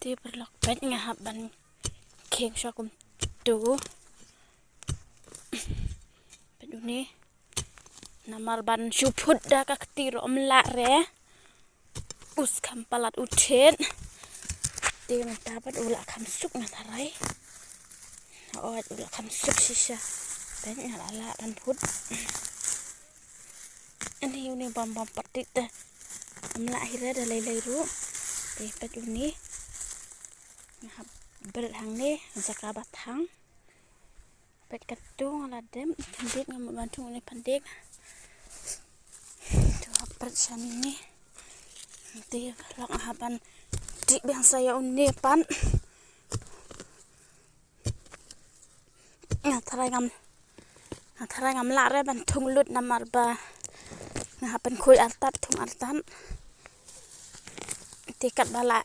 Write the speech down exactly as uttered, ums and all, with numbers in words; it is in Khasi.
Te paralok, peit nga hap ban kheng sha kumtu. Peit une. Namar ban shu phut da ka kti ruh ym lah re. Us kham palat u thied. Te mynta pat u la kham suk nga tharai. Oi, u la kham suk shisha. Peit nga la lah ban phut. Ani une bam bam pat te. Ym lah hi re da lei lei ruh. Te peit une. Nga hap bret hangne, jaka ba thang. Peit katto nga la dem, pyndik nga mut ban thung une pyndik. To hap bret shane. Te lok nga hap ban dih biang sa ïa une pat. Nga tharai ngam, nga tharai ngam lah re ban thung lut namar ba nga hap pynkhuid artat, thung artat. Te katba lah